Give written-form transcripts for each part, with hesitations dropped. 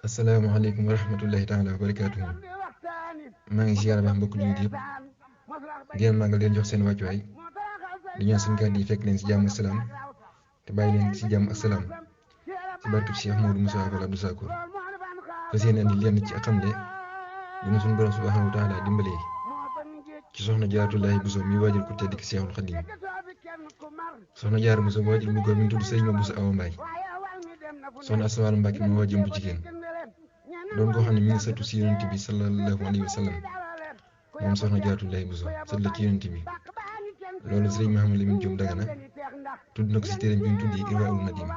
asalaamaaleykum wa rahmatullahi taala wa barakaatuhu maa ngi ziar baax mbokk jullit yëpp di leen màggal leen jox seen wàccuwaay di ñaan suñu kàddu yi fekk leen si jàmm ak salaam te bàyyi leen si jàmm ak salaam ci barkeb Cheikh Modou Moussa Fall Abdou Sakkour fas yéene andi leen ci xamle bu ñu suñu borom subhanahu wa taala dimbalee ci soxna Jaaratullaahi Bousso mi waajal ku tedd ki Seexul Xadiim soxna Jaara Bousso waajal bu góor mi ngi tudd Sëriñ Bousso Awa Mbaye soxna Asta Walo Mbàkke moo waajal bu jigéen doon koo xam ne mi ngi sëtu si yonent bi sallallahu alayhi wa sallam moom soxna Jaaratullaahi Bousso sët la ci yonent bi loolu Sëriñ Mouhamadou Lamine Diop Dagana tudd na ko si téereem bi ñu tuddee Irwaa'ul Nadim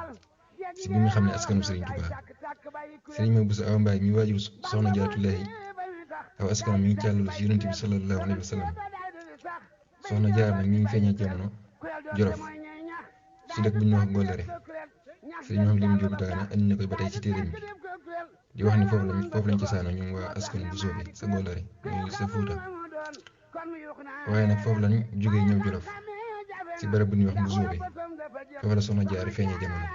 si bi nga xam ne askanu Sëriñ Tuubaa Sëriñ Bousso Awa Mbaye mi waajal soxna Jaaratullaahi aw askan mi ngi càllalu si yonent bi sallallahu alayhi wa sallam soxna Jaar nag mi ngi feeñee jamono Jolof si dëkk bu ñuy wax Golléré Sëriñ Mouhamadou Lamine Diop Dagana andi na koy ba tey ci téereem bi di wax ni foofu lañ cosaanoo ñoom waa askanu Bousso bi sa Golléré muy sa Fuuta waaye nag foofu lañ jógee ñëw Jolof si barab bu ñuy wax Bousso bi foofu la soxna Jaar feeñee jamono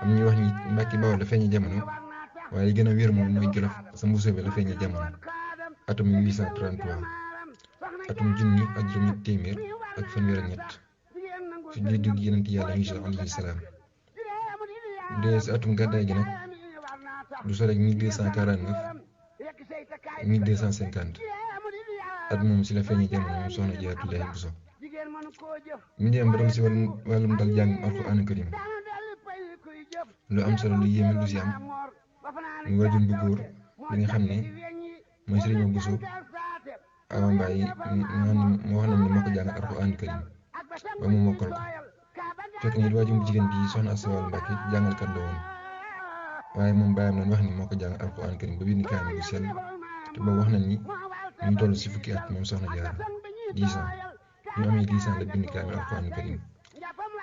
am ñuy wax ni Mbàkke Bawol la feeñee jamono waaye li gën a wér moom mooy Jolof sa Bousso bi la feeñee jamono atum 1833 atum junni ak juróom-ñett téeméer ak fanweer ak ñett ci juddug Yonent Yàlla Iisaa alayhi salaam de si atum gàddaay gi nag du sore 1249 1250 at moom si la feeñee jamono moom soxna Jaaratullaahi Bousso mi ngi am ba si wàllum dal jàng alxuraanu karim lu am solo lu yéeme lu si am mu waajur bu góor li nga xam ne mooy Sëriñ Bousso Awa Mbaye moo wax nañ ne moo ko jàng alxuraanu karim ba mu mokkal ko fekk ni waajur bu jigéen bi soxna Asta Walo Mbàkke jàngalkat la woon waaye moom bàyyam nañ wax ni moo ko jàng alxuraanu karim ba bind kaamil bu sell te boobu wax nañ ni ñu ngi toll si fukki at moom soxna Jaara 10 ans ñu amee 10 ans la bind kaamil alxuraanu karim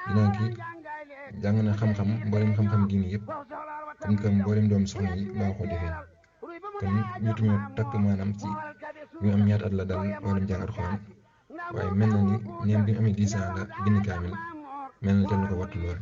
ginnaaw gi jàng na xam-xam mboolem xam-xam diini yëpp comme que mboolem doomu soxna yi baaxoo defee kon jotuñoo takk maanaam ci ñu am ñaata at la dal wàllum jàng alxuraan waaye mel na ni neen bi mu amee 10 ans la bind kaamil mel na te lu ko wattu lool